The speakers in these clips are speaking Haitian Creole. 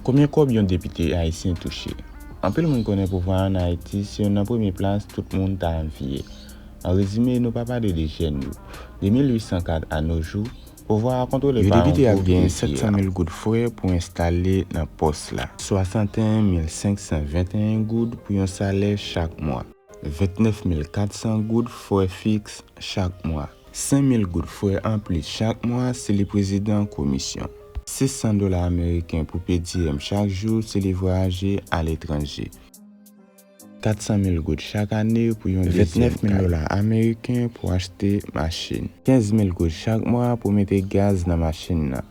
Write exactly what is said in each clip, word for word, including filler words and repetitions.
Konbyen kòb yon depite ayisyen touche? Anpil moun konnen pouvwa an Ayiti se youn nan premye plas tout moun ta anviye. An rezime, nou pa pale de jèn yo. De mil uit san kat a no jou, pouvwa a kontwole pa yon gwo vye. Yo depite ap genyen sèt san mil goud frè pou enstale nan pòs la. Swasanteyen mil senk san venteyen goud pou yon salè chak mwa. Ventnèf mil kat san goud frè fiks chak mwa. Senk mil goud frè anplis chak mwa si li prezidan komisyon. Sis san dola ameriken pou per diem chak jou si li vwayaje aletranje. Kat san mil goud chak ane pou yon dezyèm kay. Ventnèf mil dola ameriken pou achte machin. Kenz mil goud chak mwa pou mete gaz nan machin nan.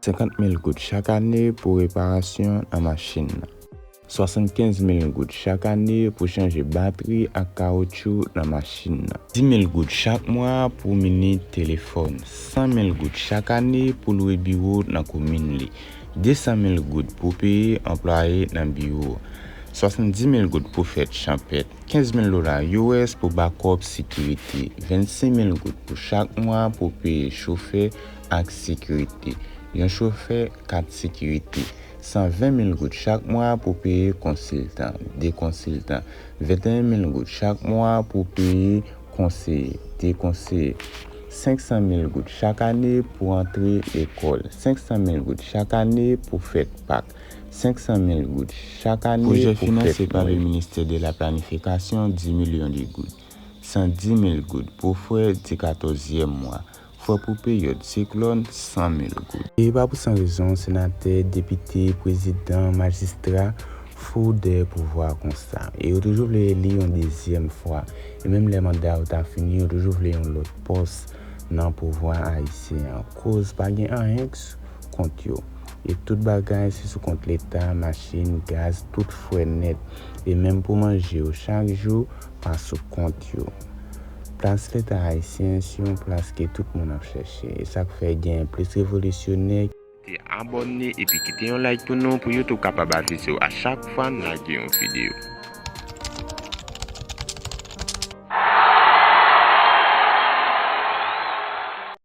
Senkant mil goud chak ane pou reparasyon nan machin nan. Swasannkenz mil goud chak ane pou chanje batri ak kawotchou nan machin nan. Dis mil goud chak mwa pou mini telefòn. San mil goud chak ane pou lwe biwo nan komin li. De san mil goud pou peye anplwaye nan biwo. Swasanndis mil goud pou fèt chanpèt. Kenz mil dola U S pou bakòp sekirite. Vennsis mil goud pou chak mwa pou peye chofè ak sekirite. Yon chofè, kat sekirite. San ven mil goud chak mwa pou peye konsiltan, de konsiltan. Venteyen mil goud chak mwa pou peye konseye, de konseye. Senk san mil goud chak ane pou antre lekòl. Senk san mil goud chak ane pou fèt Pak. Senk san mil goud chak ane pou fèt Nwèl. Pwojè finanse pa le ministè de la planifikasyon, dis milyon de goud. San dis mil goud pou frè di katòzyèm mwa. Frè pou peryòd siklòn, san mil goud. E pa pou san rezon, senatè, depite, prezidan, majistra, fou dèyè pouvwa konsa. E yo toujou vle eli yon dezyèm fwa. E menm lè manda yo ta fini, yo toujou vle yon lòt pòs nan pouvwa ayisyen an. Koz pa gen anyen k-, kont yo. E tout bagay se sou kont Leta, machin, gaz, tout frè nèt. E menm pou manje yo chak jou, pa sou kont yo. Plas Leta ayisyen se yon plas ke tout moun ap chèche. E sa k fè gen plis revolisyonè. Te abòne epi kite yon like pou nou pou YouTube kapab avize w a chak fwa n lage yon videyo.